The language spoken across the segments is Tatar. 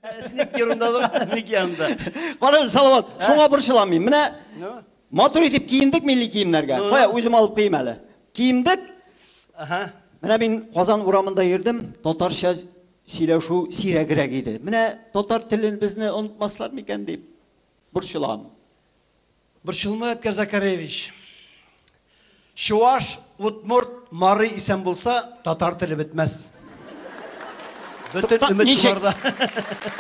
Синеке ерунда, минеке янында. Кара, Салават, шуңа борчылам мин. Менә матур итеп киендек милли киемнәргә. Кая, үзем алып кием әле. Киендек. Ага. Менә мин Казан урамында йөрдем, татарча сөйләшү сирәгрәк иде. Менә татар телен безне онытмаслар микән дип борчылам. Борчылма, Эдгар Закаревич. Чуваш, удмурт, мари исән булса, татар теле бетмәс. Бөтен өмет Ничек? шуларда.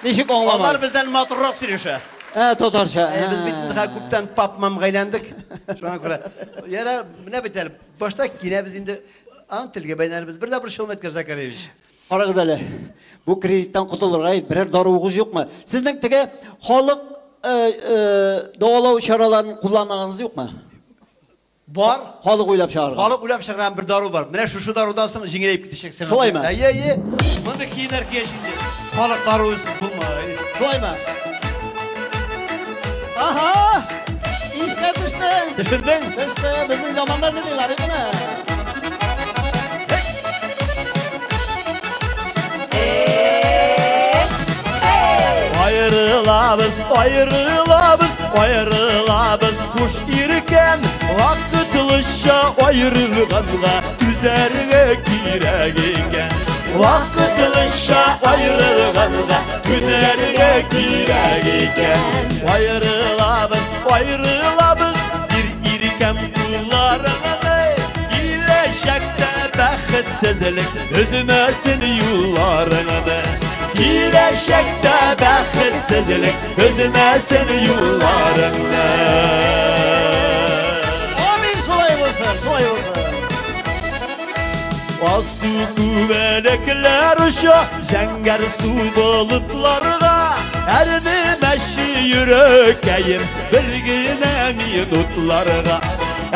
Ничек аңламадым? Алар бездән матуррак сөйләшә. Ә, татарча. Без бит инде күптән пап-мам әйләндек. Шуңа күрә. Яра, менә бит әле, башта кинәбез инде, ан телгә бәйләнербез. Бер дә борчылма, Эдгар Закаревич. Карагыз әле, бу кредиттан котылырга берәр даруыгыз юкмы? Сезнең теге халык дәвалау чараларын кулланыгыз юкмы? Бар. Халык уйлап чыгарган. Халык уйлап чыгарган бер дару бар. Менә шушы дарудан соң җиңеләеп китәчәксең. Шулаймы? Әйе, әйе. Мондый киемнәр кияч инде. Халык даруы булмый. Шулаймы? Ага! Искә төште. Төшердең? Төште. Безнең заманда җырлыйлар иде менә. Аерылабыз, аерылабыз, аерылабыз, хуш иркәм. Вакытлыча аерылганга түзәргә кирәк икән. Вакытлыча аерылганга түзәргә кирәк икән. Аерылабыз, аерылабыз, бир иркәм кулларыңны. Киләчәктә бәхетсезлек өзмәсен юлларыңны. Киләчәктә бәхетсезлек өзмәсен юлларыңны. Амин, шулай булсын, шулай булсын. Алсу күбәләкләр оча зәңгәр су болытларга. Әрнемәче йөрәкәем бер генә минутларга.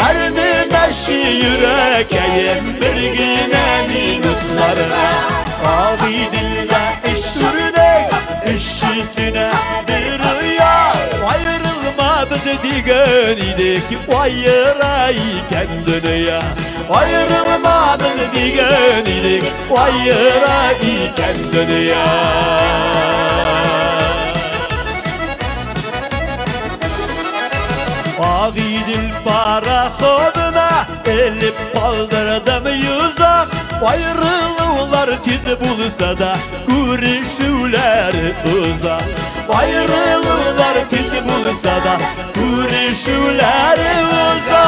Әрнемәче йөрәкәем бер генә минутларга. Агыйделдә өч үрдәк, өчесенә бер оя. Аерылмабыз дигән идек, аера икән дөнья. Аерылмабыз дигән идек, аера икән дөнья. Агыйдел пароходына элеп калдырдым йозак. Аерылулар тиз булса да, күрешүләр озак. Аерылулар тиз булса да, күрешүләр озак.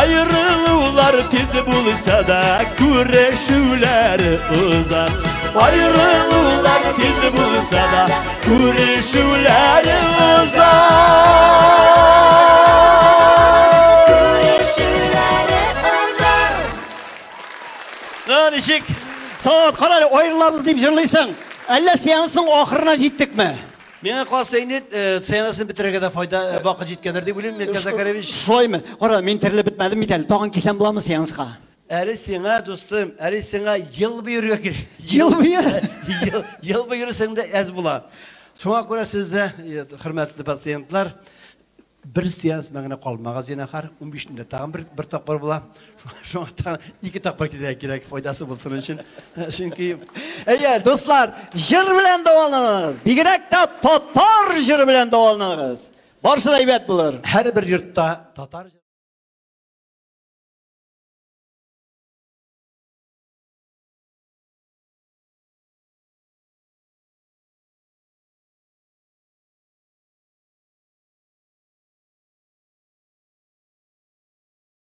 Аерылулар тиз булса да, күрешүләр озак. Аерылулар тиз булса да, күрешүләр озак. Ничек? Салават, кара әле, аерылабыз дип җырлыйсың. Әллә сеансның ахырына җиттекме? Миңа калса инде, сеансын бетерергә дә файда вакыт җиткәндер дип уйлыйм, Эдгар Закаревич. Шулаймы? Кара, мин терелеп бетмәдем бит әле. Тагын килсәм буламы сеанска? Әле сиңа, дустым, әле сиңа ел буе йөрергә кирәк. Ел буе? Ел буе йөрсәң дә әз була. Шуңа күрә сез дә, хөрмәтле пациентлар, бер сеанс белән генә калмагыз, зинһар, 15 көндә тагын бер тапкыр була. Шуңа тагын 2 тапкыр килергә кирәк, файдасы булсын өчен. Чөнки Әйе, дуслар, җыр белән дәваланыгыз. Бигрәк тә татар җыры белән дәваланыгыз. Барысы да әйбәт булыр. Һәрбер йортта татар җыры.